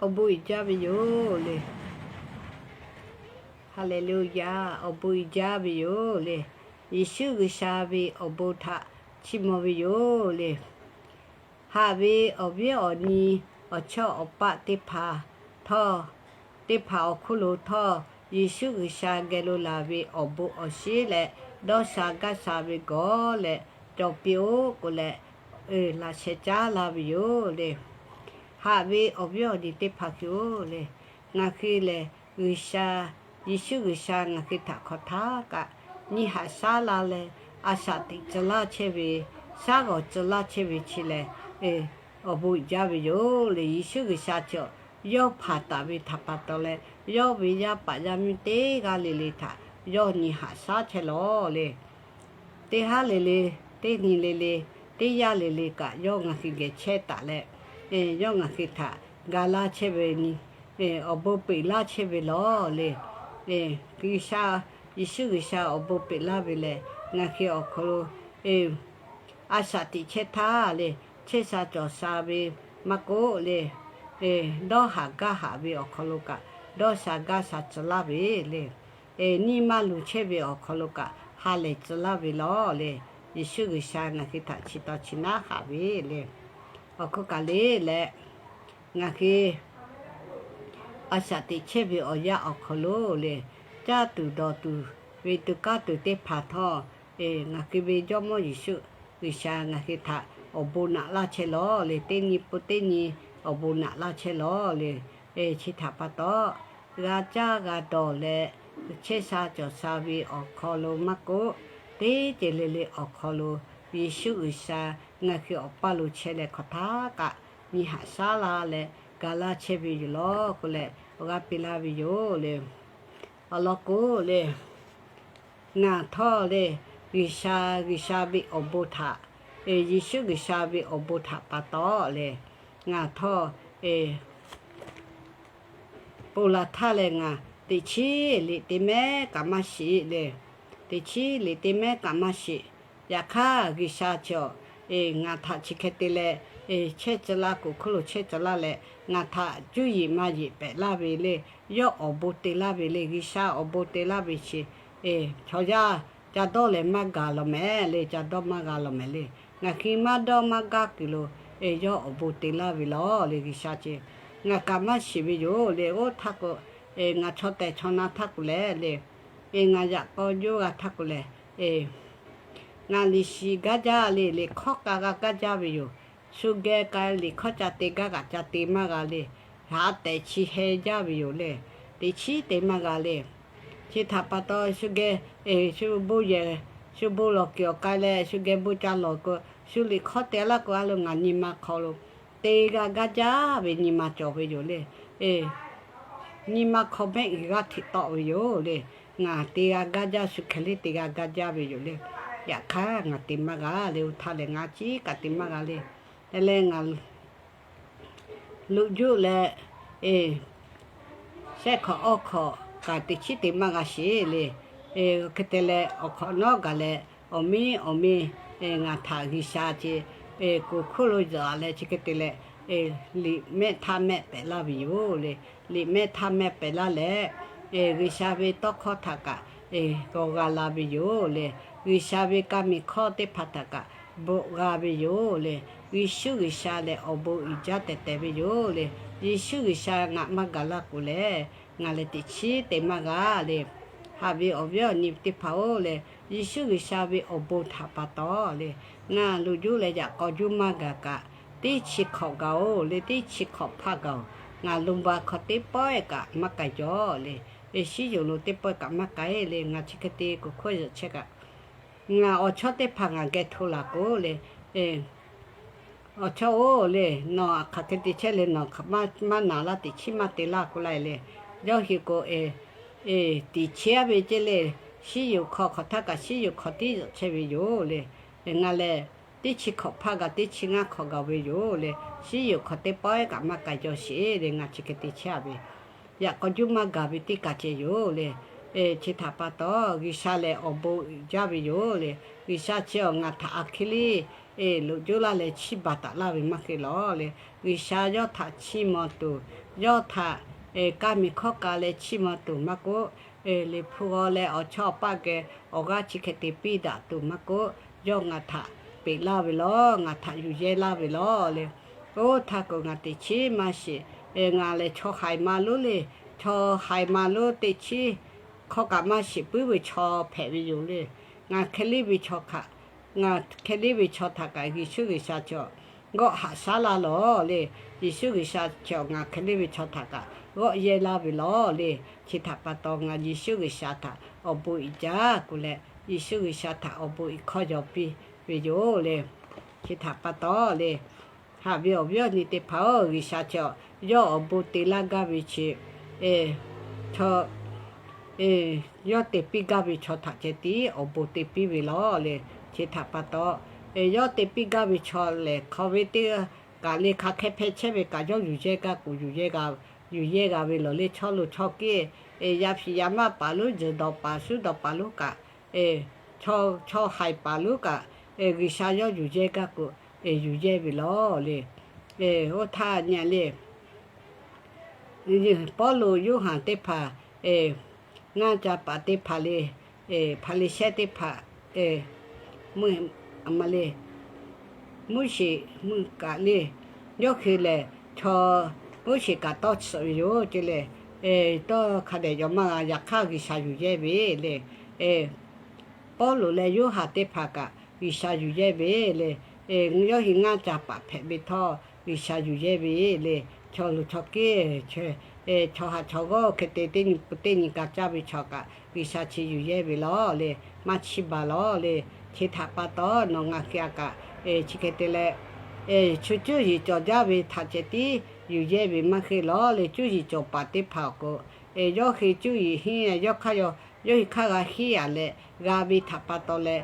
Awˬ bon uiˍ jaˇ ve yoˬ le. Haˍleˍluˍyaˍ. Awˬ bon uiˍ jaˇ ve yoˬ le. Yeˍsuˆ G'uiˬsha ve awˬ bon htaꞈ chiˇ mvuh ve yoˬ le. Haꞈ ve awˬ viˉ awˬ nyi, awˬ chawˇ awˬ paˆ teˇ hpaˍ htawˇ, teˇ hpaˍ awˬ hk'oˆ lo htawˇ, Yeˍsuˆ G'uiˬsha geh lo laˬ ve awˬ bon awˬ shinˉ leh dawˇ sha gaˇ sha ve gawˬ leh cawˬ piˇ-oˆ k'oˆ leh, laꞈ sheh caˉ laˇ ve yoˬ le. Haꞈ ve awˬ viˉ awˬ nyi teˇ hpaˍ hui-oˬ le, ngaˬ hui lehˬ G'uiˬsha, Yeˍsuˆ G'uiˬsha ngaˬ hui htaꞈ hk'aˬ htaˇ kaꞈ nyi haꞈ shaˉ la leh, a shaꞈ teꞈ tcuh laˇ chehˇ ve, shaˉ g'awˬ tcuh laˇ chehˇ ve chi lehˬ, awˬ bon uiˍ jaˇ ve yoˬ le. Yeˍsuˆ G'uiˬsha chi yawˇ hpanˍ taˍ ve htaꞈ pa taw leh, yawˇ ve yaˇ paˍ yaˇ miˇ teˇ g'aˇ le le htaꞈ yawˇ nyi haꞈ shaˉ chehˇ lawˬ le. Teˇ haˉ le le, teˇ nyi le le, teˇ yanˇ le le kaꞈ yawˇ ngaˬ hui geh chehˇ taˍ leh, yawˇ ngaˬ hui htaꞈ ga laˇ chehˇ ve, awˬ bon peꞈ laˇ chehˇ ve lawˬ le. G'uiˬsha, Yeˍsuˆ G'uiˬsha awˬ bon peꞈ laˇ ve lehˬ, ngaˬ hui awˬ hk'aw lo a shaꞈ teꞈ chehˇ htaˇ le, chehˇ sha cawˬ sha ve maˇ k'oˆ le, dawˇ haˍ gaˇ haˍ ve awˬ hk'aw lo kaꞈ dawˇ sha gaˇ sha tcuh laˇ ve le. Nyiˇ maˇ luˬ chehˇ ve awˬ hk'aw lo kaꞈ ha lehˬ tcuh laˇ ve lawˬ le. Yeˍsuˆ G'uiˬsha ngaˬ hui htaꞈ chi taw chi naˉ haꞈ ve le. Awˬ hk'oˆ kaꞈ le leh, ngaˬ hui a shaꞈ teꞈ chehˇ ve awˬ yanˇ awˬ hk'aw lo le, caˇ tuˬ dawˬ tuˬ ve tuꞈ kaˉ tuˬ teˇ hpaˍ htawˇ, ngaˬ hui ve Jawˇmawˇ Yeˍsuˆ G'uiˬsha ngaˬ hui htaꞈ awˬ bon naꞈ laˇ chehˇ lawˬ le. Teˇ nyi pun teˇ nyi awˬ bon naꞈ laˇ chehˇ lawˬ le. Chi htaꞈ pa taw, g'a caˇ g'a dawˬ leh chehˇ sha cawˬ sha ve awˬ hk'aw lo maˇ k'oˆ, teˇ ceuˬ le le awˬ hk'aw lo Yeˍsuˆ G'uiˬsha ngaˬ hui awˬ paˇ lo chehˇ leh hk'aˬ htaˇ kaꞈ nyi haꞈ shaˉ la leh ga laˇ chehˇ ve yoˬ lawˬ k'oˆ leh awˬ g'aˇ piˇ laˇ ve yoˬ le. Awˬ lawn k'o le, ngaˬ htawˇ le, G'uiˬsha, G'uiˬsha ve awˬ bon htaꞈ, Yeˍsuˆ G'uiˬsha ve awˬ bon htaꞈ pa taw le, ngaˬ htawˇ ponˬ laˬ htaˇ leh ngaˬ teꞈ chiˉ liꞈ te mehˉ kaꞈ maˇ shiˍ le. Teꞈ chiˉ liꞈ te mehˉ kaꞈ maˇ shiˍ. Yaꞈ hk'aˇ G'uiˬsha chi awˬ, ngaˬ htaꞈ chi hk'e te leh chehˇ tcuh laˇ, kuˬ hk'oˆ lo chehˇ tcuh laˇ leh ngaˬ htaꞈ cuˇ yiˍ maˇ yiˍ pehꞈ laˇ ve le. Yawˇ awˬ bon te laˇ ve le. G'uiˬsha awˬ bon te laˇ ve chi chaw yaˇ ca dawˇ leh maˇ gaˬ lawˬ mehˍ le. Ca dawˇ maˇ g'a lawˬ mehˍ le. Ngaˬ hui maˇ dawˇ maˇ gaˇ kuiˬ lo yawˇ awˬ bon te laˇ ve lawˬ le. G'uiˬsha chi ngaˬ kaꞈ maˇ shiˍ ve yoˬ le. Oˇ htaˇ k'o, ngaˬ chaw tehˬ chaw na htaˇ k'o leh le, ngaˬ yaꞈ k'aw yawˇ g'a htaˇ k'o leh, ngaˬ liꞈ shiˍ gaˇ jaˇ le. Liꞈ hk'awˇ k'a g'a gaˇ jaˇ ve yoˬ. Shu geh k'ai liꞈ hk'awˇ ca te gaˇ kaꞈ ca te maˇ g'a le. Haꞈ tehˬ chi heh jaˇ ve yoˬ le. Teꞈ chiˉ te maˇ g'a le. Chi htaꞈ pa taw shu geh, shu bon yehˬ, shu bon lawˬ kuiˬ awˬ k'ai leh shu geh bon ca lawˬ k'o, shu liꞈ hk'awˇ te laˇ k'o a lo ngaˬ nyi ma hk'aw lo te g'a gaˇ jaˇ ve nyi ma cawˬ ve yoˬ le. Nyi ma hk'aw mehˆ g'uiˬ g'aˇ hteꞈ tawˆ ve yoˬ le. Ngaˬ te g'a gaˇ jaˇ, shu hkeh liˇ te g'a gaˇ jaˇ ve yoˬ le. Yaꞈ hk'aˇ ngaˬ te maˇ g'a le. Oˇ htaˇ lehˬ ngaˬ ciˉ kaꞈ te maˇ g'a le. Te leh ngaˬ loꞈ juˆ leh shehˆ hkawꞈ awˇ hkawꞈ kaꞈ teꞈ chiˉ te maˇ g'a sheˍ le. Hk'e te leh awˬ hk'awꞈ nawˉ gaˬ leh awˬ miˇ awˬ miˇ ngaˬ htaꞈ G'uiˬsha chi kuˬ hkuˇ lo zuhꞈ leh chi hk'e te leh liꞈ mehˆ htaˇ mehˆ pehꞈ laˇ ve yoˬ le. Liꞈ mehˆ htaˇ mehˆ pehꞈ laˇ leh G'uiˬsha ve tawˇ hkawˇ htaꞈ kaꞈ g'awˬ g'a la ve yoˬ le. G'uiˬsha ve ka miˬ hkawˇ teˇ hpaˍ htaꞈ kaꞈ bvuhꞈ g'a ve yoˬ le. Yeˍsuˆ G'uiˬsha lehˬ awˬ bon uiˍ jaˇ tehˬ tehˬ ve yoˬ le. Yeˍsuˆ G'uiˬsha ngaˬ maˇ gaˬ laˇ k'o lehˬ, ngaˬ lehˬ teꞈ chiˉ te maˇ g'a le. Haꞈ ve awˬ viˉ awˬ nyi teˇ hpaˍ-oˬ le, Yeˍsuˆ G'uiˬsha ve awˬ bon htaꞈ pa taw le, ngaˬ loꞈ juˇ leh yaꞈ k'aw juˇ maˇ gaˬ kaꞈ, teˇ chi hk'awꞈ gaˬ-oˬ le, teˇ chi hk'awꞈ hpaˇ gaˬ-oˬ. Ngaˬ lo ba hk'aw teˇ pawehˇ kaꞈ maˇ k'ai jaw le. Shiˉ yoˬ lo teˇ pawehˇ kaꞈ maˇ k'ai le. Ngaˬ chi hk'e te kuˬ hkuˇ zuhꞈ chehˇ kaꞈ, ngaˬ awˬ chawˇ teˇ hpaˍ ngaˬ geh hto laˬ k'o le, awˬ chawˇ-oˬ le, nawˬ hk'aˬ hk'e te chehˇ le, nawˬ maˇ naˍ laˇ, teꞈ chiˉ maˇ te laˇ k'oˆ laˇ le. Yawˇ hui k'o, teꞈ chiˉ-a ve ceˇ le. Shiˉ yoˬ hk'aw hk'awꞈ htaˇ kaꞈ shiˉ yoˬ hk'aw tiˉ zuhꞈ chehˇ ve yoˬ le. Ngaˬ lehˬ teˇ chi hk'awꞈ hpaˇ gaˬ, teˇ chi ngaˇ hk'awꞈ gaˬ ve yoˬ le. Shiˉ yoˬ hk'aw teˇ pawehˇ kaꞈ maˇ k'ai jaw sheˍ le. Ngaˬ chi hk'e te chehˇ-a ve, yaꞈ k'aw juˇ maˇ gaˬ ve teˇ kaˬ ceh yoˬ le. Chi htaꞈ pa taw G'uiˬsha lehˬ awˬ bon uiˍ jaˇ ve yoˬ le. G'uiˬsha chi awˬ ngaˬ htaꞈ a hkiˇ liˇ loꞈ juˇ laˇ leh chiˇ baˬ taˍ laˇ ve maˇ heˆ lawˬ le. G'uiˬsha yawˇ htaꞈ chiˇ mvuh tuˬ, yawˇ htaꞈ kanˇ miˬ hkawˇ k'a leh chiˇ mvuh tuˬ maˇ k'oˆ, liꞈ hpu g'aw leh awˬ chawˇ awˬ paˇ geh awˬ g'aˇ chi hk'e te piˇ daꞈ tuˬ maˇ k'oˆ, yawˇ ngaˬ htaꞈ peꞈ laˇ ve lawˬ, ngaˬ htaꞈ yuˬ yehˇ laˇ ve lawˬ le. Oˇ htaˇ k'o ngaˬ teꞈ chiˉ maˇ shiˍ. Ngaˬ lehˬ chaw haiˬ ma lonˉ le. Chaw haiˬ ma lonˉ teꞈ chiˉ hk'aw kaꞈ maˇ shiˍ puiˉ ve chaw hpehꞈ ve yoˬ le. Ngaˬ hk'e leˇ ve chaw htaꞈ, ngaˬ hk'e leˇ ve chaw htaꞈ kaꞈ Yeˍsuˆ G'uiˬsha chaw g'awˆ haꞈ shaˉ laˇ lawˬ le. Yeˍsuˆ G'uiˬsha chaw ngaˬ hk'e leˇ ve chaw htaꞈ kaꞈ g'awˆ yehˇ laˇ ve lawˬ le. Chi htaꞈ pa taw ngaˬ Yeˍsuˆ G'uiˬsha htaꞈ awˬ bon iˍ jaˇ k'oˆ leh, Yeˍsuˆ G'uiˬsha htaꞈ awˬ bon iˍ hkawˇ yaw piˇ ve yoˬ le. Chi htaꞈ pa taw le, haꞈ ve awˬ viˉ awˬ nyi teˇ hpaˍ-oˬ, G'uiˬsha chaw yawˇ awˬ bon te laˇ gaˇ ve chi, chaw yawˇ te piˇ gaˇ ve chaw htaꞈ ceh tiˉ awˬ bon te piˇ ve lawˬ le. Chi htaꞈ pa taw, yawˇ te piˇ gaˇ ve chaw lehˬ hk'aw ve teˇ g'aˇ kaꞈ le hk'aˬ hk'e hpehꞈ chehˇ ve kaꞈ yawˇ yuˬ yehˇ gaˇ k'o, yuˬ yehˇ g'a ve lawˬ le. Chaw loˍ chaw kiˇ, yaˇ hpiꞈ yaˇ maˇ paˍ lonˉ, jeuˬ dawˬ paˍ shuˉ dawˬ paˍ lonˉ kaꞈ, chaw haiˬ paˍ lonˉ kaꞈ, G'uiˬsha yawˇ yuˬ yehˇ gaˇ k'o, yuˬ yehˇ ve lawˬ le. Oˇ htaˇ nyi le, Pawˇluꞈ, Yoˇhanˬ teˇ hpaˍ, ngaˇ ca paˍ teˇ hpaˍ le, Hpaˍriˍsehˇ teˇ hpaˍ, ma le, Moˉseˍ mvuhˇ kaꞈ le, yawˇ hui lehˬ chaw Moˉseˍ kaꞈ tawˇ tsuhꞈ ve yoˬ ce le. Tawˇ hk'a dehꞈ yaw maˇ g'a. Yaꞈ hk'aˇ G'uiˬsha yuˬ yehˇ ve le. Pawˇluꞈ leh Yoˇhanˬ teˇ hpaˍ kaꞈ G'uiˬsha yuˬ yehˇ ve le. Yawˇ hui ngaˇ ca paˍ hpehꞈ ve htawˇ G'uiˬsha yuˬ yehˇ ve le. Chaw loˍ chaw kiˇ, chaw haꞈ chaw g'awˇ hk'e te teˇ nyi pun teˇ nyi ka caˇ ve chaw kaꞈ G'uiˬsha chi yuˬ yehˇ ve lawˬ le. Maˇ chiˇ baˬ lawˬ le. Chi htaꞈ pa taw nawˬ ngaˬ hui a kaꞈ chi hk'e te leh, chu cuˇ yiˍ cawˬ jaˇ ve htaꞈ ceh tiˉ yuˬ yehˇ ve maˇ heˆ lawˬ le. Cuˇ yiˍ cawˬ paˍ teˇ hpaˍ awˬ k'o, yawˇ hui cuˇ yiˍ hinˉ yawˇ hk'aˇ yaw, yawˇ hui hk'aˇ g'a hinˉ a leh g'a ve htaꞈ pa taw leh,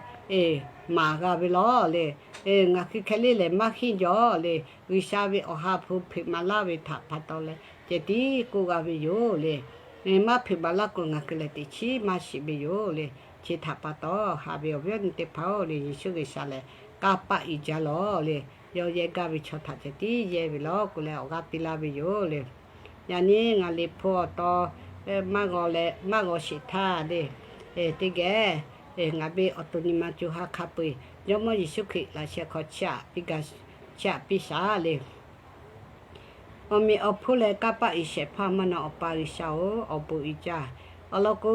maˍ g'a ve lawˬ le. Ngaˬ hui hk'e le lehˬ maˇ hinˉ jaw le. G'uiˬsha ve Awˬ ha hpu hpeuꞈ maˍ laˇ ve htaꞈ pa taw leh ceh tiˉ k'oˆ g'a ve yoˬ le. Maˇ hpeuꞈ maˍ laˇ k'o ngaˬ hui lehˬ teꞈ chiˉ maˇ shiˍ ve yoˬ le. Chi htaꞈ pa taw haꞈ ve awˬ viˉ awˬ nyi teˇ hpaˍ-oˬ le, Yeˍsuˆ G'uiˬsha lehˬ kanˇ paˆ iˍ jaˇ lawˬ le. Yawˇ yehˇ gaˇ ve chaw htaꞈ ceh tiˉ yehˇ ve lawˬ k'oˆ leh awˬ g'aˇ piˇ laˇ ve yoˬ le. Yaꞈ nyi ngaˬ liꞈ hpu awˬ taw maˇ g'aw leh maˇ g'aw sheˍ htaˇ le, teˇ geh ngaˬ ve awˬ to nyi ma co ha hk'a peu-eˬ Jawˇmawˇ Yeˍsuˆ Hkriꞈ laꞈ sheh hk'aw chiˇ aꞈ piˇ shaˍ le. Awˬ meꞈ awˬ hponˇ leh kanˇ paˆ iˍ shehˍ hpaˇ maˇ na Awˬ pa G'uiˬsha-oˬ, awˬ bon iˍ jaˇ. Awˬ lawn k'o,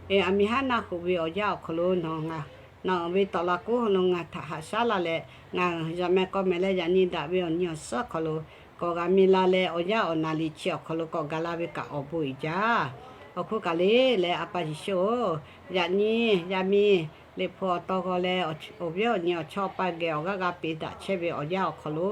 aˬ miˍ haˉ naˆ hoꞈ ve awˬ yanˇ awˬ hk'aw lo nawˬ ngaˬ, nawˬ ve tawꞈ la k'oˉ hk'aw lo ngaˬ htaꞈ haꞈ shaˉ laˇ leh, ngaˬ yaꞈ meh k'aw meh leh yaꞈ nyi daꞈ ve awˬ nyi awˬ suhˉ hk'aw lo k'awꞈ g'a mi la leh, awˬ yanˇ awˬ naˍ liꞈ chi awˬ hk'aw lo k'awꞈ gaˬ la ve kaꞈ awˬ bon iˍ jaˇ. Awˬ hk'oˆ kaꞈ le leh A pa Yeˍsuˆ-oˬ, yaꞈ nyi yaˇ miˇ liꞈ hpu awˬ taw g'aw leh awˬ viˉ awˬ nyi awˬ chawˇ awˬ paˇ geh awˬ g'aˇ g'a peꞈ daꞈ chehˇ ve awˬ yanˇ awˬ hk'aw lo,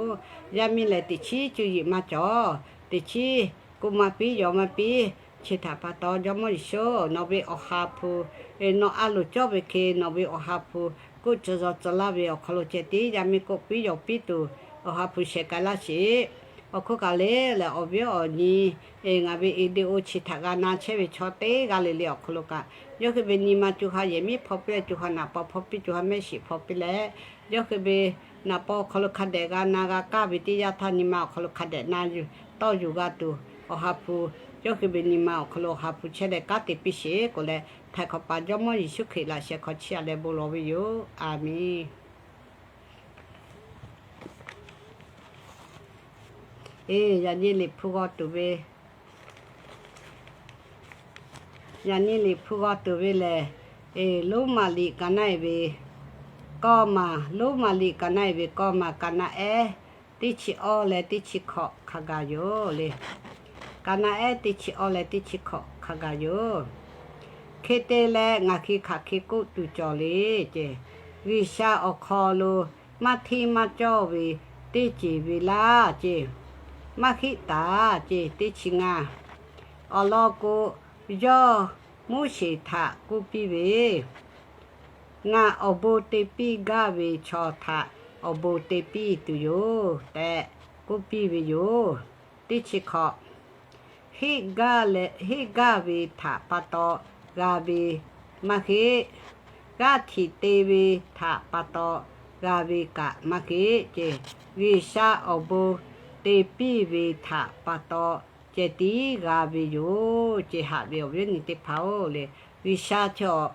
yaˇ miˇ lehˬ teꞈ chiˉ cuˇ yiˍ maˇ cawˬ. Teꞈ chiˉ k'oˆ maˇ piˇ yaw maˇ piˇ. Chi htaꞈ pa taw Jawˇmawˇ Yeˍsuˆ nawˬ ve Awˬ ha hpu, nawˬ a loˍ cawˇ ve hk'e nawˬ ve Awˬ ha hpu k'oˆ tcuh yaw tcuh laˇ ve awˬ hk'aw lo ceh tiˉ yaˇ miˇ k'oˆ piˇ yaw piˇ tuˬ Awˬ ha hpu sheh k'ai laˇ sheˍ. Awˬ hk'oˆ kaꞈ le leh awˬ viˉ awˬ nyi ngaˬ ve video chi htaꞈ g'a na chehˇ ve chaw teˇ g'aˇ le le awˬ hk'aw lo kaꞈ, yawˇ hui ve nyi ma co ha yehˬ miˉ hpaw piˇ leh, co ha naꞈ paw hpaw piˇ, co ha mehˆ shiˍ hpaw piˇ leh, yawˇ hui ve naꞈ paw awˬ hk'aw lo hk'a dehꞈ g'a na g'a kaˇ ve teˇ yanˇ htaˇ nyi ma awˬ hk'aw lo hk'a dehꞈ na tawˇ yuˬ g'a tuˬ Awˬ ha hpu, yawˇ hui ve nyi ma awˬ hk'aw lo Awˬ ha hpu chehˇ leh kanˉ te piˇ sheˍ k'oˆ leh, htaiˍ hk'awꞈ paˍ Jawˇmawˇ Yeˍsuˆ Hkriꞈ laꞈ sheh hk'aw chiˇ aꞈ leh bon lawˬ ve yoˬ. A menˬ. Eˬ, yaꞈ nyi liꞈ hpu g'aw tuˬ ve, yaꞈ nyi liꞈ hpu g'aw tuˬ ve lehˬ, eˬ, Roˉmaꞈ liꞈ ka naˆ e ve kawˇ maˬ, Roˉmaꞈ liꞈ ka naˆ e ve kawˇ maˬ, ka naˆ ehˉ teˇ chi awˇ leh teˇ chi hkawꞈ hk'a gaˬ yoˬ le. Ka naˆ ehˉ teˇ chi awˇ leh teˇ chi hkawꞈ hk'a gaˬ yoˬ. Hk'e te leh ngaˬ hui hk'aˬ hk'e k'oˆ tuˬ cawˬ le ce, G'uiˬsha awˬ hk'aw lo maˇ hteˇ maˇ cawˇ ve teˇ ceuˬ ve laˇ ce, maˇ heˆ taˍ ce, teˇ chi ngaˇ. Awˬ lawn k'o, yawˇ Moˉseˍ htaꞈ k'oˆ piˇ ve, Ngaˬ awˬ bon te piˇ gaˇ ve chaw htaꞈ awˬ bon te piˇ tuˬ yoˬ tehꞈ k'oˆ piˇ ve yoˬ. Teˇ chi hkawꞈ, heˆ gaˇ ve htaꞈ pa taw g'a ve maˇ heˆ. G'aˇ htiꞈ te ve htaꞈ pa taw g'a ve kaꞈ maˇ heˆ ce. G'uiˬsha awˬ bon te piˇ ve htaꞈ pa taw ceh tiˉ g'a ve yoˬ ce. Haꞈ ve awˬ viˉ awˬ nyi teˇ hpaˍ-oˬ le, G'uiˬsha chi awˬ,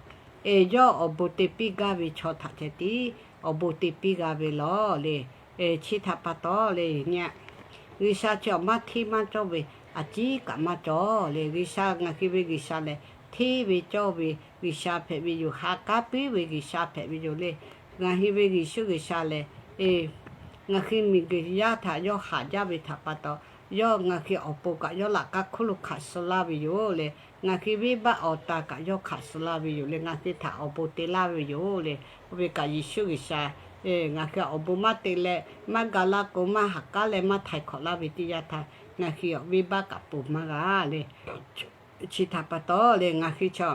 yawˇ awˬ bon te piˇ gaˇ ve chaw htaꞈ ceh tiˉ awˬ bon te piˇ g'a ve lawˬ le. Chi htaꞈ pa taw le, G'uiˬsha chi awˬ maˇ hteˇ maˇ cawˇ ve a ciˉ kaꞈ maˇ cawˬ le. G'uiˬsha, ngaˬ hui ve G'uiˬsha lehˬ hteˇ ve cawˇ ve G'uiˬsha hpehꞈ ve yoˬ. Ha k'aˉ puiˉ ve G'uiˬsha hpehꞈ ve yoˬ le. Ngaˬ hui ve Yeˍsuˆ G'uiˬsha lehˬ, ngaˬ hui miˬguiˬ yaˇ htaꞈ yawˇ haꞈ jaˇ ve htaꞈ pa taw, yawˇ ngaˬ hui awˬ pon kaꞈ yawˇ laꞈ k'aˉ hkuiˉ lo hkanˍ suh laˇ ve yoˬ le. Ngaˬ hui venˇbaˆ awˬ ta kaꞈ yawˇ hkanˍ suh laˇ ve yoˬ le. Ngaˬ hui htaꞈ awˬ bon te laˇ ve yoˬ le. Oˇ ve kaꞈ Yeˍsuˆ G'uiˬsha ngaˬ hui awˬ bon maˇ te leh, maˇ ga laˇ k'o, maˇ haꞈ k'aˉ leh maˇ htaiˍ hk'awꞈ laˇ ve teˇ yanˇ htaˇ, ngaˬ hui awˬ venˇbaˆ kaꞈ ponˬ maˇ g'a le. Chi htaꞈ pa taw le, ngaˬ hui chaw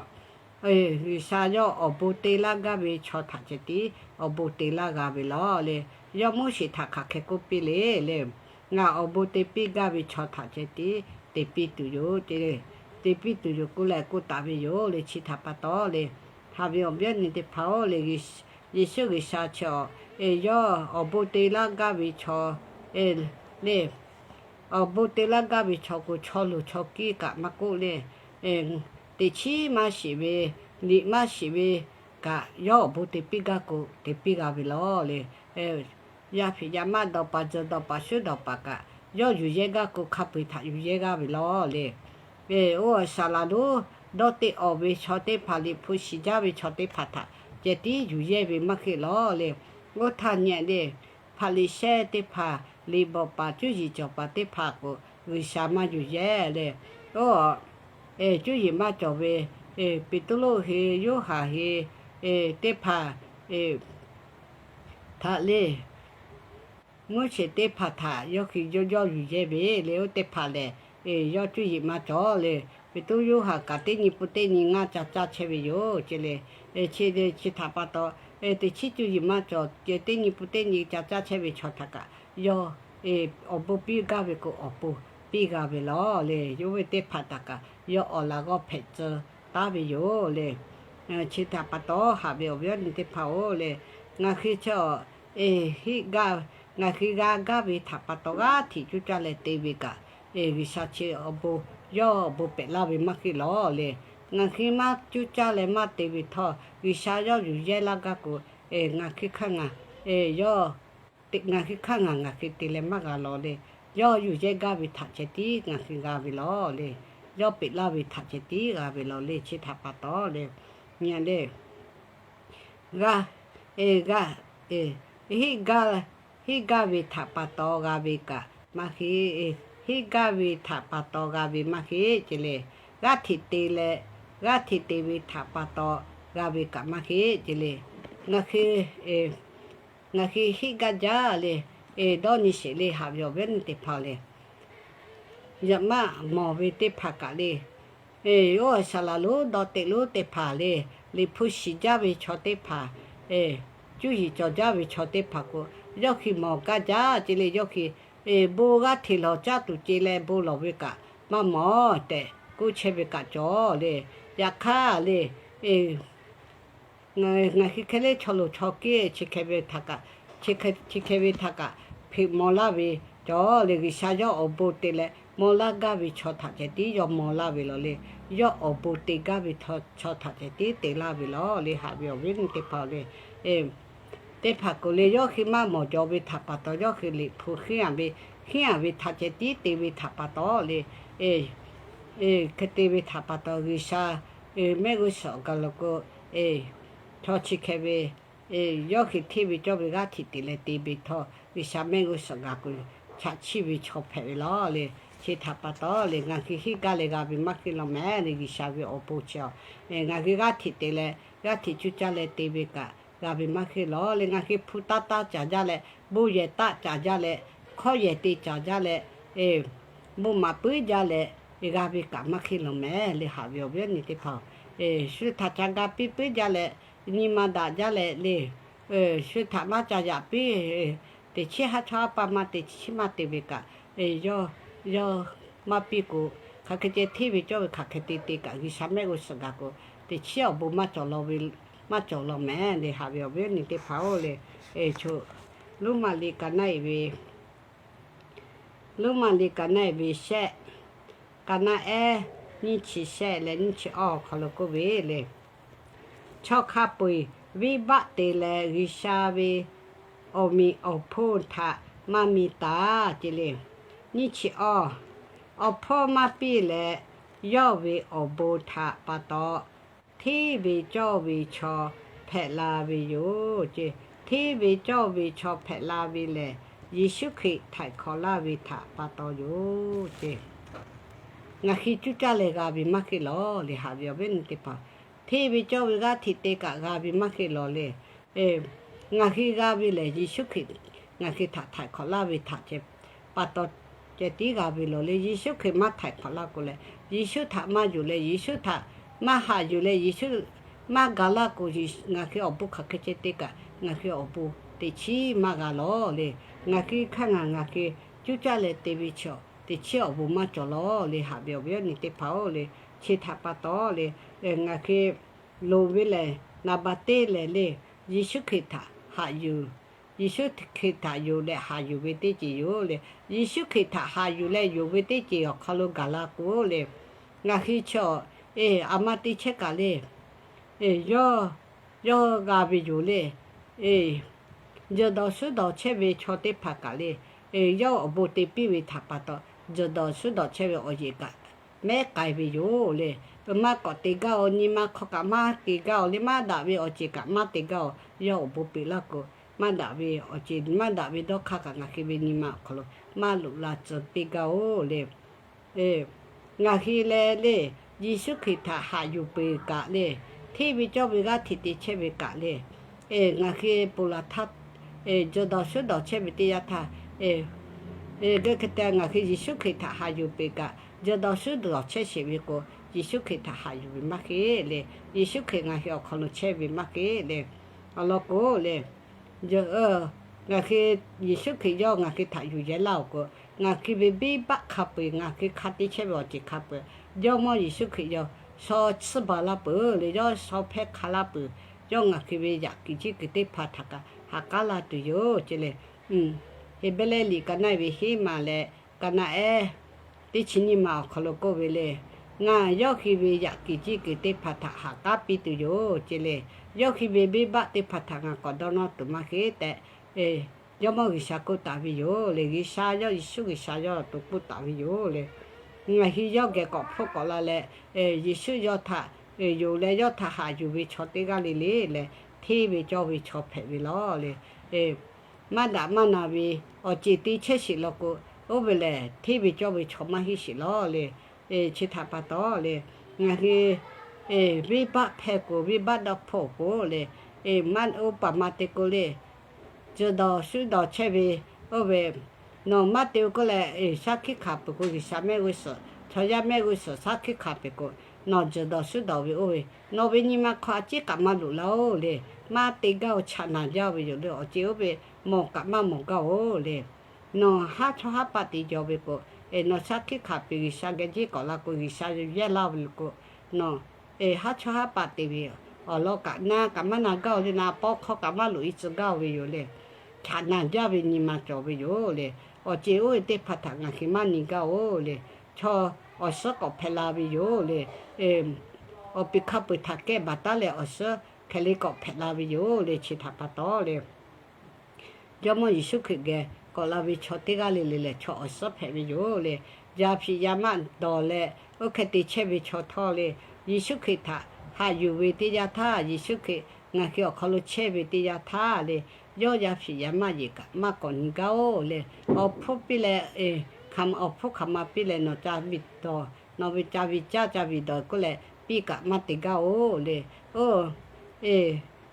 G'uiˬsha yawˇ awˬ bon te laˇ gaˇ ve chaw htaꞈ ceh tiˉ awˬ bon te laˇ g'a ve lawˬ le. Yawˇ Moˉseˍ htaꞈ hk'aˬ hk'e k'oˆ piˇ le le, ngaˬ awˬ bon te piˇ gaˇ ve chaw htaꞈ ceh tiˉ te piˇ tuˬ yoˬ ce. Te piˇ tuˬ yoˬ k'oˆ leh k'oˆ taˍ ve yoˬ le. Chi htaꞈ pa taw le, haꞈ ve awˬ viˉ awˬ nyi teˇ hpaˍ-oˬ le, Yeˍsuˆ G'uiˬsha chi awˬ, yawˇ awˬ bon te laˇ gaˇ ve chaw le, awˬ bon te laˇ gaˇ ve chaw k'o, chaw loˍ chaw kiˇ kaꞈ maˇ k'oˆ le, teꞈ chiˉ maˇ shiˍ ve, liꞈ maˇ shiˍ ve kaꞈ, yawˇ awˬ bon te piˇ gaˇ k'o te piˇ g'a ve lawˬ le. Yaˇ hpeꞈ yaˇ maˇ dawˬ paˍ, tzuhˬ dawˬ paˍ, shuˉ dawˬ paˍ kaꞈ, yawˇ yuˬ yehˇ gaˇ k'o hk'a peu-eˬ htaꞈ yuˬ yehˇ g'aˇ ve lawˬ le. Oˇ, saˍ laˍ lonˉ dawˇ teˇ awˍ ve chaw teˇ hpaˍ, liꞈ hpu shiˍ jaˇ ve chaw teˇ hpaˍ htaꞈ ceh tiˉ yuˬ yehˇ ve maˇ heˆ lawˬ le. Oˇ htaˇ nyi le, Hpaˍriˍsehˇ teˇ hpaˍ, liꞈ bvuhꞈ paˍ cuˇ yiˍ cawˬ paˍ teˇ hpaˍ k'o, G'uiˬsha maˇ yuˬ yehˇ le. Oˇ, cuˇ yiˍ maˇ cawˬ ve Peˍtruˆ hui, Yoˇhanˬ hui teˇ hpaˍ htaꞈ le, Moˉseˍ teˇ hpaˍ htaꞈ yawˇ hui yawˇ yawˇ yuˬ yehˇ ve le. Oˇ teˇ hpaˍ lehˬ, yawˇ cuˇ yiˍ maˇ cawˬ le. Peˍtruˆ, Yoˇhanˬ kaꞈ teˇ nyi pun teˇ nyi ngaˇ ca caˇ chehˇ ve yoˬ ce le. Chi, chi htaꞈ pa taw, teꞈ chiˉ cuˇ yiˍ maˇ cawˬ, teˇ nyi pun teˇ nyi ca caˇ chehˇ ve chaw htaꞈ kaꞈ yawˇ awˬ bon piˇ gaˇ ve k'o, awˬ pon piˇ g'a ve lawˬ le. Yawˇ ve teˇ hpaˍ htaꞈ kaꞈ yawˇ awˬ laꞈ g'awˇ hpehꞈ tcuh taˉ ve yoˬ le. Chi htaꞈ pa taw, haꞈ ve awˬ viˉ awˬ nyi teˇ hpaˍ-oˬ le, ngaˬ hui chi awˬ, ngaˬ hui g'a gaˇ ve htaꞈ pa taw g'aˇ hteꞈ cuˇ caˇ leh te ve kaꞈ, G'uiˬsha chi awˬ bon, yawˇ awˬ bon pehꞈ laˇ ve maˇ heˆ lawˬ le. Ngaˬ hui maˇ cuˇ caˇ leh maˇ te ve htawˇ, G'uiˬsha yawˇ yuˬ yehˇ laˇ gaˇ k'o, ngaˬ hui hk'aˇ ngaˬ, yawˇ ngaˬ hui hk'aˇ ngaˬ ngaˬ hui te leh maˇ g'a lawˬ le. Yawˇ yuˬ yehˇ gaˇ ve htaꞈ ceh tiˉ ngaˬ hui g'a ve lawˬ le. Yawˇ peꞈ laˇ ve htaꞈ ceh tiˉ g'a ve lawˬ le. Chi htaꞈ pa taw le, nyi le, g'a, g'a, hiˆ gaˇ, hiˆ gaˇ ve htaꞈ pa taw g'a ve kaꞈ maˇ heˆ. Hiˆ gaˇ ve htaꞈ pa taw g'a ve maˇ heˆ ce le. G'aˇ hteꞈ te leh, g'aˇ hteꞈ te ve htaꞈ pa taw g'a ve kaꞈ maˇ heˆ ce le. Ngaˬ hui, ngaˬ hui hiˆ gaˇ jaˇ le. Dawˇ nyi sheˍ le, haꞈ ve awˬ viˉ awˬ nyi teˇ hpaˍ le. Yaꞈ maˇ mawˬ ve teˇ hpaˍ kaꞈ le, oˇ, saˍ laˍ lonˉ dawˇ teꞈ lonˉ teˇ hpaˍ le, liꞈ hpu shiˍ jaˇ ve chaw teˇ hpaˍ, cuˇ yiˍ cawˬ jaˇ ve chaw teˇ hpaˍ k'o, yawˇ hui mawˬ gaˇ jaˇ ce le. Yawˇ hui bon g'aˇ hteꞈ lawˬ caˇ tuˬ ce leh bon lawˬ ve kaꞈ maˇ mawˬ tehꞈ k'oˆ chehˇ ve kaꞈ cawˬ le. Yaꞈ hk'aˇ le, ngaˬ hui hk'e le chaw loˍ chaw kiˇ chi hk'e ve htaꞈ kaꞈ, chi hk'e ve htaꞈ kaꞈ hpeꞈ maw laˇ ve cawˬ le. G'uiˬsha yawˇ awˬ bon te leh maw laˇ gaˇ ve chaw htaꞈ ceh tiˉ yawˇ maw laˇ ve lawˬ le. Yawˇ awˬ bon te gaˇ ve chaw htaꞈ ceh tiˉ te laˇ ve lawˬ le. Haꞈ ve awˬ viˉ awˬ nyi teˇ hpaˍ le, teˇ hpaˍ k'o le, yawˇ hui maˇ mawˬ jaw ve htaꞈ pa taw, yawˇ hui liꞈ hpu hiˉ aꞈ ve, hiˉ aꞈ ve htaꞈ ceh tiˉ te ve htaꞈ pa taw le, hk'e te ve htaꞈ pa taw G'uiˬsha mehˆ g'uˇ suhˍ gaˬ lo k'o, chaw chi hk'e ve yawˇ hui hteˇ ve cawˇ ve g'aˇ hteꞈ te leh te ve htawˇ, G'uiˬsha mehˆ g'uˇ suhˍ gaˬ k'o, chaꞈ chiˇ ve chaw hpehꞈ ve lawˬ le. Chi htaꞈ pa taw le, ngaˬ hui hiˆ gaˇ leh g'a ve maˇ heˆ lawˬ mehˍ le. G'uiˬsha ve awˬ bon chi awˬ, ngaˬ hui g'aˇ hteꞈ te leh g'aˇ hteꞈ cuˇ caˇ leh te ve kaꞈ g'a ve maˇ heˆ lawˬ le. Ngaˬ hui hpu taˇ taˇ caˍ jaˇ leh, bon yehˬ taˆ caˍ jaˇ leh, hkawˇ yehˬ te caˍ jaˇ leh, bon maˍ puiˉ jaˇ leh g'a ve kaꞈ maˇ heˆ lawˬ mehˍ le. Haꞈ ve awˬ viˉ awˬ nyi teˇ hpaˍ, shu htaꞈ ca ga piˇ puiˉ jaˇ leh, nyi ma daꞈ jaˇ leh le, shu htaꞈ maˇ ca yaꞈ piˇ, teꞈ chiˉ haˉ chawˇ haˉ paˇ maˇ te, chi maˇ te ve kaꞈ, yawˇ, yawˇ maˇ piˇ k'o, hk'aˬ hk'e ceh hteˇ ve cawˇ ve hk'aˬ hk'e te te kaꞈ, G'uiˬsha mehˆ g'uˇ suhˍ gaˬ k'o, teꞈ chiˉ awˬ bon maˇ cawˬ lawˬ ve, maˇ cawˬ lawˬ mehˍ le. Haꞈ ve awˬ viˉ awˬ nyi teˇ hpaˍ-oˬ le, Choˬ, Roˉmaꞈ liꞈ kaˍ naˆ-e ve, Roˉmaꞈ liꞈ kaˍ naˆ-e ve shehˆ, kaˍ naˆ ehˉ, nyiˇ chi shehˆ leh nyiˇ chi awˇ awˬ hk'aw lo k'oˆ ve le, chaw hk'a peu-eˬ venˇbaˆ te leh G'uiˬsha ve awˬ meꞈ awˬ hponˇ htaꞈ maˇ mi taˍ ce le. Nyiˇ chi awˇ, awˬ hpawˇ maˇ piˇ leh yawˇ ve awˬ bon htaꞈ pa taw, hteˇ ve cawˇ ve chaw hpehꞈ la ve yoˬ ce. Hteˇ ve cawˇ ve chaw hpehꞈ la ve lehˬ, Yeˍsuˆ Hkriꞈ htaiˍ hk'awꞈ laˇ ve htaꞈ pa taw yoˬ ce. Ngaˬ hui cuˇ caˇ leh g'a ve maˇ heˆ lawˬ le, haꞈ ve awˬ viˉ awˬ nyi teˇ hpaˍ, hteˇ ve cawˇ ve g'aˇ hteꞈ te kaꞈ g'a ve maˇ heˆ lawˬ le. Ngaˬ hui g'a ve lehˬ, Yeˍsuˆ Hkriꞈ ngaˬ hui htaꞈ htaiˍ hk'awꞈ laˇ ve htaꞈ ce pa taw ceh tiˉ g'a ve lawˬ le. Yeˍsuˆ Hkriꞈ maˇ htaiˍ hk'awꞈ laˇ k'o leh, Yeˍsuˆ htaꞈ maˇ yonˍ leh, Yeˍsuˆ htaꞈ maˇ haꞈ yuˬ leh, Yeˍsuˆ maˇ ga laˇ k'o, ngaˬ hui awˬ bon hk'aˬ hk'e ceh te kaꞈ ngaˬ hui awˬ bon teꞈ chiˉ maˇ g'a lawˬ le. Ngaˬ hui hk'aˇ ngaˬ ngaˬ hui cuˇ caˇ leh te ve chaw teꞈ chiˉ awˬ bon maˇ cawˬ lawˬ le, haꞈ ve awˬ viˉ awˬ nyi teˇ hpaˍ-oˬ le. Chi htaꞈ pa taw le, ngaˬ hui loˍ ve lehˬ, naˍ baˬ teˇ lehˬ le, Yeˍsuˆ Hkriꞈ htaꞈ haꞈ yuˬ, Yeˍsuˆ Hkriꞈ htaꞈ yonˍ leh haꞈ yuˬ ve teˇ ceuˬ yoˬ le. Yeˍsuˆ Hkriꞈ htaꞈ haꞈ yuˬ leh yonˍ ve teˇ ceuˬ awˬ hk'aw lo gaˬ la k'o le, ngaˬ hui chaw, e, aˬ ma te chehˇ kaꞈ le, e, yawˇ, yawˇ g'a ve yoˬ le. E, jeuˬ dawˬ shuˉ dawˬ chehˇ ve chaw teˇ hpaˍ kaꞈ le, e, yawˇ awˬ bon te piˇ ve htaꞈ pa taw, jeuˬ dawˬ shuˉ dawˬ chehˇ ve awˬ yeˬ kaꞈ mehˉ k'ai ve yoˬ le. Maˇ k'awꞈ te gaˇ-oˬ, nyi ma hk'aw kaꞈ maˇ te gaˇ-oˬ le, maˇ daꞈ ve awˬ ceuˬ kaꞈ maˇ te gaˇ-oˬ. Yawˇ awˬ bon peꞈ laˇ k'o, maˇ daꞈ ve awˬ ceuˬ maˇ daꞈ ve dawˇ hk'aˇ kaꞈ ngaˬ hui ve nyi ma awˬ hk'aw lo maˇ loꞈ la tcuh piˇ gaˇ-oˬ le. Ngaˬ hui leh le, Yeˍsuˆ Hkriꞈ htaꞈ haꞈ yuˬ peuˬ kaꞈ le, hteˇ ve cawˇ ve g'aˇ hteꞈ te chehˇ ve kaꞈ le, ngaˬ hui ponˬ laˬ htaˇ, jeuˬ dawˬ shuˉ dawˬ chehˇ ve teˇ yanˇ htaˇ, geh hk'e te ngaˬ hui Yeˍsuˆ Hkriꞈ htaꞈ haꞈ yuˬ peuˬ kaꞈ, jeuˬ dawˬ shuˉ dawˬ chehˇ sheˍ ve k'o, Yeˍsuˆ Hkriꞈ htaꞈ haꞈ yuˬ ve maˇ heˆ le. Yeˍsuˆ Hkriꞈ ngaˬ hui awˬ hk'aw lo chehˇ ve maˇ heˆ le. Awˬ lawn k'o le, ngaˬ hui, Yeˍsuˆ Hkriꞈ yawˇ ngaˬ hui htaꞈ yuˬ yehˇ laˇ-oˬ k'o, ngaˬ hui ve venˇbaˆ hk'a peu-eˬ, ngaˬ hui hk'a te chehˇ ve awˬ ceuˬ hk'a peu-eˬ, Jawˇmawˇ Yeˍsuˆ Hkriꞈ yawˇ shaw tsuhˇ baˬ laˇ peuˬ le, yawˇ shaw hpehˇ hk'a laˇ peuˬ. Yawˇ ngaˬ hui ve yaꞈ kuiˬ jiˇ kuiˬ teˇ hpaˍ htaꞈ kaꞈ ha k'aˉ la tuˬ yoˬ ce le. Heˍbrehˇ liꞈ kaˍ naˆ-e ve hiˉ maˬ leh kaˍ naˆ ehˉ teˇ chi nyiˇ maˬ awˬ hk'aw lo k'oˆ ve le, ngaˬ yawˇ hui ve yaꞈ kuiˬ jiˇ kuiˬ teˇ hpaˍ htaꞈ ha k'aˉ piˇ tuˬ yoˬ ce le. Yawˇ hui ve venˇbaˆ teˇ hpaˍ htaꞈ ngaˬ k'awꞈ dawˇ nawˇ tuˬ maˇ heˆ tehꞈ, Jawˇmawˇ G'uiˬsha k'oˆ taˍ ve yoˬ le. G'uiˬsha yawˇ, Yeˍsuˆ G'uiˬsha yawˇ to k'oˆ taˍ ve yoˬ le. Ngaˬ hui yawˇ geh k'awꞈ hpfuhˆ k'awꞈ la leh, Yeˍsuˆ yawˇ htaꞈ yonˍ leh yawˇ htaꞈ haꞈ yuˬ ve chaw teˇ g'aˇ le le leh, hteˇ ve cawˇ ve chaw hpehꞈ ve lawˬ le. Maˇ daꞈ maˇ na ve awˬ ceuˬ te chehˇ sheˍ law k'o, oˇ ve lehˬ hteˇ ve cawˇ ve chaw maˇ heˆ sheˍ lawˬ le. Chi htaꞈ pa taw le, ngaˬ hui venˇbaˆ hpehˇ k'o, venˇbaˆ dawˇ hpfuhˆ k'o le, maˇ oˇ paˍ ma te k'o le, jeuˬ dawˬ shuˉ dawˬ chehˇ ve, oˇ ve, nawˬ maˇ te-o k'oˆ leh, shaˉ hkiˆ hkanˍ peuˬ k'o, G'uiˬsha mehˆ g'uˇ suhˍ, chaw yaˇ mehˆ g'uˇ suhˍ shaˉ hkiˆ hkanˍ peuˬ k'o, nawˬ jeuˬ dawˬ shuˉ dawˬ ve oˇ ve, nawˬ ve nyi ma hk'aw a ciˉ kaꞈ maˇ loꞈ laˇ-oˬ le. Maˇ te gaˇ-oˬ, chaꞈ naˬ jaˇ ve yoˬ le. Awˬ ceuˬ oˇ ve mawˬ kaꞈ maˇ mawˬ gaˇ-oˬ le. Nawˬ haˉ chawˇ haˉ paˆ te jaw ve k'o, nawˬ shaˉ hkiˆ hkanˍ peuˬ, G'uiˬsha geh jiˇ k'awꞈ la k'o, G'uiˬsha yehˇ laˇ ve k'o, nawˬ haˉ chawˇ haˉ paˆ te ve awˬ lawn kaꞈ na kaꞈ maˇ na gaˇ-oˬ le. Na paw hk'aw kaꞈ maˇ loꞈ-e tcuh gaˇ-oˬ ve yoˬ le. Chaꞈ naˬ jaˇ ve nyi ma cawˬ ve yoˬ le. Awˬ ceuˬ oˇ ve teˇ hpaˍ htaꞈ ngaˬ hui maˇ nyi gaˇ-oˬ le. Chaw awˬ suhˉ k'awꞈ hpehꞈ la ve yoˬ le. Awˬ piˍ hk'a peu-eˬ htaꞈ kehˇ baˬ taˉ leh awˬ suhˉ hkeh le k'awꞈ hpehꞈ la ve yoˬ le. Chi htaꞈ pa taw le, Jawˇmawˇ Yeˍsuˆ Hkriꞈ geh k'awꞈ la ve chaw teˇ g'aˇ le le lehˬ, chaw awˬ suhˉ hpehꞈ ve yoˬ le. Yaˇ hpiꞈ yaˇ maˆ dawˬ leh oˇ hk'e te chehˇ ve chaw htawˇ le, Yeˍsuˆ Hkriꞈ htaꞈ haꞈ yuˬ ve teˇ yanˇ htaˇ, Yeˍsuˆ Hkriꞈ ngaˬ hui awˬ hk'aw lo chehˇ ve teˇ yanˇ htaˇ le, yawˇ yaˇ hpiꞈ yaˇ maˆ yeˬ kaꞈ maˇ k'awꞈ nyi gaˇ-oˬ le. Awˬ hpfuhˇ piˇ leh, awˬ hpfuhˇ hk'aˬ ma piˇ leh nawˬ ca viˬ dawˬ, nawˬ ve ca viˬ caˇ ca viˬ dawˬ k'oˆ leh piˇ kaꞈ maˇ te gaˇ-oˬ le. Oˇ,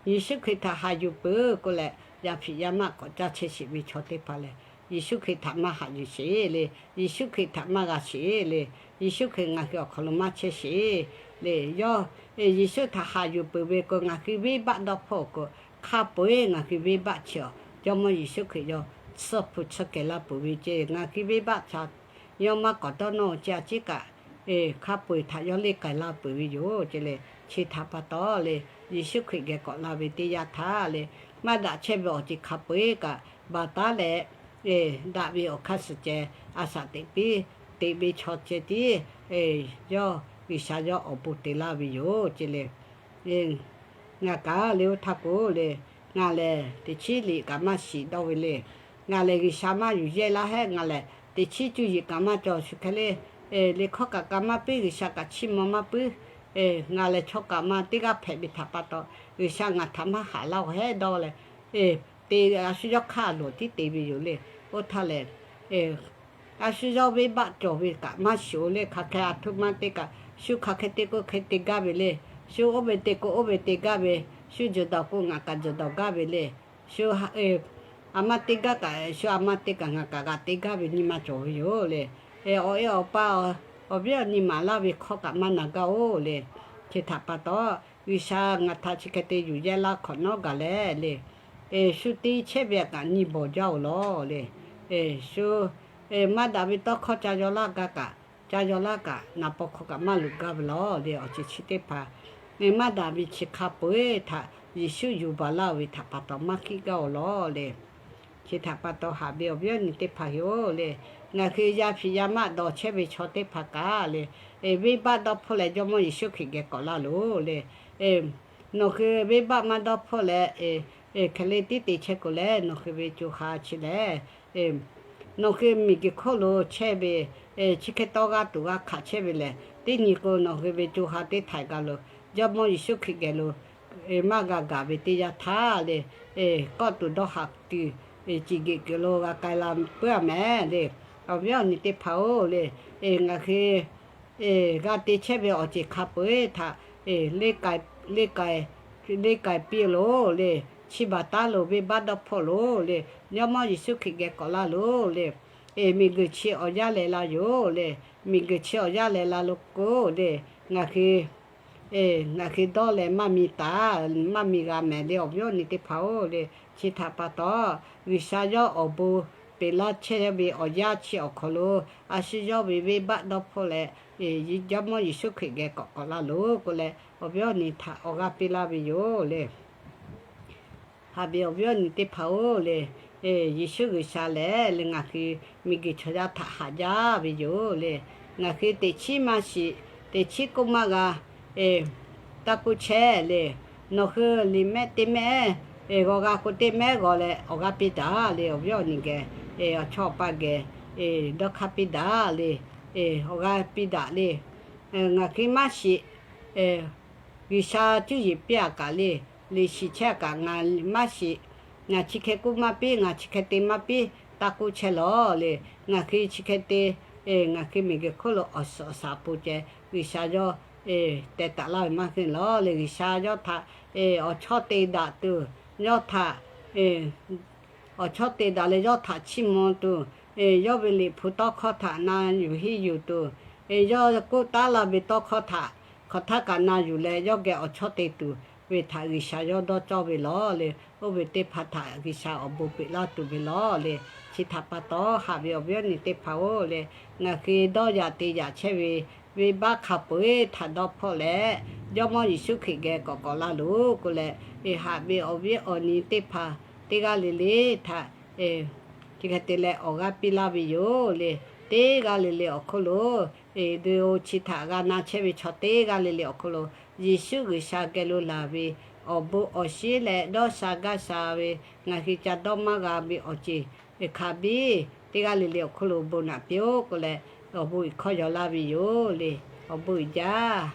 Yeˍsuˆ Hkriꞈ htaꞈ haꞈ yuˬ peuˬ k'oˆ leh, yaˇ hpiꞈ yaˇ maˆ k'awꞈ caˇ chehˇ sheˍ ve chaw teˇ hpaˍ lehˬ, Yeˍsuˆ Hkriꞈ htaꞈ maˇ haꞈ yuˬ sheˍ le. Yeˍsuˆ Hkriꞈ htaꞈ maˇ g'a sheˍ le. Yeˍsuˆ Hkriꞈ ngaˬ hui awˬ hk'aw lo maˇ chehˇ sheˍ le. Yawˇ, Yeˍsuˆ htaꞈ haꞈ yuˬ peuˬ ve k'o, ngaˬ hui venˇbaˆ dawˇ hpfuhˆ-oˬ k'o, hk'a peu-eˬ ngaˬ hui venˇbaˆ chi awˬ Jawˇmawˇ Yeˍsuˆ Hkriꞈ yawˇ tsuhˇ hpu tsuhˇ kehˬ laˇ peuˬ ve ceˇ. Ngaˬ hui venˇbaˆ chaw yawˇ maˇ k'awꞈ dawˇ nawˇ-oˬ ce, a ciˉ kaꞈ hk'a peu-eˬ htaꞈ yawˇ leˇ k'ai laˇ peuˬ ve yoˬ ce le. Chi htaꞈ pa taw le, Yeˍsuˆ Hkriꞈ geh k'awꞈ la ve teˇ yanˇ htaˇ le, maˇ daꞈ chehˇ ve awˬ ceuˬ hk'a peu-eˬ kaꞈ baˬ taˉ leh, daꞈ ve awˬ hk'aˇ suh ceh a shaꞈ teꞈ piˇ, teꞈ ve chaw ceh tiˉ yawˇ G'uiˬsha yawˇ awˬ bon te laˇ ve yoˬ ce le. Ngaˬ kaꞈ le oˇ htaˇ k'o le, ngaˬ lehˬ teꞈ chiˉ liꞈ kaꞈ maˇ shiˍ dawˇ ve le. Ngaˬ lehˬ G'uiˬsha maˇ yuˬ yehˇ laˇ hehˉ, ngaˬ lehˬ teꞈ chiˉ cuˇ yiˍ kaꞈ maˇ cawˬ shu hk'e le, le hkawˇ kaꞈ kaꞈ maˇ puiˉ, G'uiˬsha kaꞈ chiˇ mvuh maˇ puiˉ, ngaˬ lehˬ chaw kaꞈ ma teˇ g'aˇ hpehꞈ ve htaꞈ pa taw, G'uiˬsha ngaˬ htaꞈ maˇ haꞈ laˇ-oˬ hehˉ dawˇ leh, te a shu yawˇ hk'aˇ loˍ tiˉ te ve yoˬ le. Oˇ htaˇ lehˬ, a shu yawˇ venˇbaˆ cawˬ ve kaꞈ maˇ shiˍ-oˬ le. Hk'aˬ hk'e a htoꞈ ma te kaꞈ shu hk'aˬ hk'e te k'o hk'e te gaˇ ve le. Shu oˇ ve te k'o oˇ ve te gaˇ ve, shu jehˬ dawˬ k'o ngaˬ kaꞈ jehˬ dawˬ gaˇ ve le. Shu a ma te gaˇ kaꞈ shu a ma te kaꞈ ngaˬ kaꞈ g'a te gaˇ ve nyi ma cawˬ ve yoˬ le. Awˬ e awˬ pa awˬ viˉ awˬ nyi maˍ laˇ ve hkawˇ kaꞈ maˇ na gaˇ-oˬ le. Chi htaꞈ pa taw, G'uiˬsha ngaˬ htaꞈ chi hk'e te yuˬ yehˇ laˇ hk'awꞈ nawˉ gaˬ leh le, shu te chehˇ ve kaꞈ nyi bawˬ jaˇ-oˬ lawˬ le. Shu maˇ daꞈ ve tawˇ hkawˇ ca yaw laˇ gaˇ kaꞈ, ca yaw laˇ kaꞈ naˍ paw hk'aw kaꞈ maˇ luꞈ gaˇ ve lawˬ le. Awˬ ceuˬ chi teˇ hpaˍ maˇ daꞈ ve chi hk'a peu-eˬ htaꞈ Yeˍsuˆ yuˬ baˬ laˇ-oˬ ve htaꞈ pa taw maˇ hkiˆ gaˇ-oˬ lawˬ le. Chi htaꞈ pa taw haꞈ ve awˬ viˉ awˬ nyi teˇ hpaˍ yoˬ le. Ngaˬ hui yaˇ hpiꞈ yaˇ maˆ dawˬ chehˇ ve chaw teˇ hpaˍ kaꞈ le, venˇbaˆ dawˇ hpfuhˆ leh Jawˇmawˇ Yeˍsuˆ Hkriꞈ geh k'awꞈ laˇ loˬ le. Nawˬ hui venˇbaˆ maˇ dawˇ hpfuhˆ leh, hk'e le tiˉ te chehˇ k'o leh nawˬ hui ve co ha chi lehˬ, nawˬ hui miˬguiˬ hk'oˆ lo chehˇ ve, chi hk'e taw g'a tuˬ g'a hkanˍ chehˇ ve lehˬ, teˇ nyi k'o nawˬ hui ve co ha teˇ htaiˍ gaˬ lo Jawˇmawˇ Yeˍsuˆ Hkriꞈ geh lo maˇ g'a gaˬ ve teˇ yanˇ htaˇ le, kawˆ tuˬ dawˇ haꞈ tuˬ ciˬ geꞈ kuiˬ lo g'a k'ai la puiˉ-a mehˍ le. Awˬ viˉ awˬ nyi teˇ hpaˍ-oˬ le, ngaˬ hui g'a te chehˇ ve awˬ ceuˬ hk'a peu-eˬ htaꞈ le k'ai piˇ loˬ le. Chi baˬ taˉ lo venˇbaˆ dawˇ hpfuhˆ loˬ le. Jawˇmawˇ Yeˍsuˆ Hkriꞈ geh k'awꞈ laˇ loˬ le. Miˬguiˬ chi awˬ yanˇ leh la yoˬ le. Miˬguiˬ chi awˬ yanˇ leh la lo k'o le, ngaˬ hui ngaˬ hui dawˇ leh maˇ mi taˍ, maˇ mi g'a mehˍ le. Awˬ viˉ awˬ nyi teˇ hpaˍ-oˬ le, chi htaꞈ pa taw G'uiˬsha yawˇ awˬ bon peꞈ laˇ chehˇ ve awˬ yanˇ chi awˬ hk'aw lo, a shu yawˇ ve venˇbaˆ dawˇ hpfuhˆ leh Jawˇmawˇ Yeˍsuˆ Hkriꞈ geh k'awꞈ k'awꞈ laˇ loˬ k'oˆ leh, awˬ viˉ awˬ nyi htaꞈ awˬ g'aˇ piˇ laˇ ve yoˬ le. Haꞈ ve awˬ viˉ awˬ nyi teˇ hpaˍ-oˬ le, Yeˍsuˆ G'uiˬsha lehˬ le ngaˬ hui miˬguiˬ chaw yaˇ htaꞈ haꞈ jaˇ ve yoˬ le. Ngaˬ hui teꞈ chiˉ maˇ shiˍ, teꞈ chiˉ k'oˆ maˇ g'a taˇ k'oˆ chehˇ le. Nawˬ hui liꞈ mehˆ teˇ mehˆ g'aw g'a k'o teˇ mehˆ g'aw leh awˬ g'aˇ piˇ daꞈ le. Awˬ viˉ awˬ nyi geh, awˬ chawˇ awˬ pa geh dawˇ hk'aˇ piˇ daꞈ le. Awˬ g'aˇ piˇ daꞈ le. Ngaˬ hui maˇ shiˍ, G'uiˬsha cuˇ yiˍ piˇ-a kaꞈ le, liꞈ shiˍ chehˇ-a kaꞈ ngaˬ maˇ shiˍ. Ngaˬ chi hk'e k'oˆ maˇ piˇ, ngaˬ chi hk'e te maˇ piˇ taˇ k'oˆ chehˇ lawˬ le. Ngaˬ hui chi hk'e te, ngaˬ hui miˬguiˬ hk'oˆ lo awˬ suhˍ awˬ shaˍ awˬ pon ceh G'uiˬsha yawˇ teh taˍ laˇ ve maˇ heˆ lawˬ le. G'uiˬsha yawˇ htaꞈ awˬ chawˇ te daꞈ tuˬ, yawˇ htaꞈ awˬ chawˇ te daꞈ leh yawˇ htaꞈ chiˇ mvuh tuˬ, yawˇ ve liꞈ hpu tawˇ hkawˇ htaꞈ na yuˬ henˇ yuˬ tuˬ, yawˇ k'oˆ taˉ laˇ ve tawˇ hkawˇ htaꞈ hk'aˬ htaˇ kaꞈ na yuˬ leh yawˇ geh awˬ chawˇ te tuˬ ve htaꞈ G'uiˬsha yawˇ dawˇ cawˇ ve lawˬ le. Oˇ ve teˇ hpaˍ htaꞈ G'uiˬsha awˬ bon peꞈ laˇ tuˬ ve lawˬ le. Chi htaꞈ pa taw haꞈ ve awˬ viˉ awˬ nyi teˇ hpaˍ-oˬ le, ngaˬ hui dawˇ yaꞈ te yaꞈ chehˇ ve venˇbaˆ hk'a peu-eˬ htaꞈ dawˇ hpfuhˆ leh, Jawˇmawˇ Yeˍsuˆ Hkriꞈ geh k'awꞈ k'awꞈ laˇ loˬ k'oˆ leh, haꞈ ve awˬ viˉ awˬ nyi teˇ hpaˍ teˇ g'aˇ le le htaꞈ chi hk'e te leh awˬ g'aˇ piˇ laˇ ve yoˬ le. Teˇ g'aˇ le le awˬ hk'oˆ lo, video chi htaꞈ g'a na chehˇ ve chaw teˇ g'aˇ le le awˬ hk'oˆ lo, Yeˍsuˆ G'uiˬsha geh lo laˬ ve awˬ bon awˬ shinˉ leh dawˇ sha gaˇ sha ve ngaˬ hui ca dawˇ maˇ g'a ve awˬ ceuˬ hk'a biˇ teˇ g'aˇ le le awˬ hk'oˆ lo bon naꞈ piˇ-oˆ k'oˆ leh, awˬ bon iˍ hkawˇ yaw laˇ ve yoˬ le. Awˬ bon uiˍ jaˇ.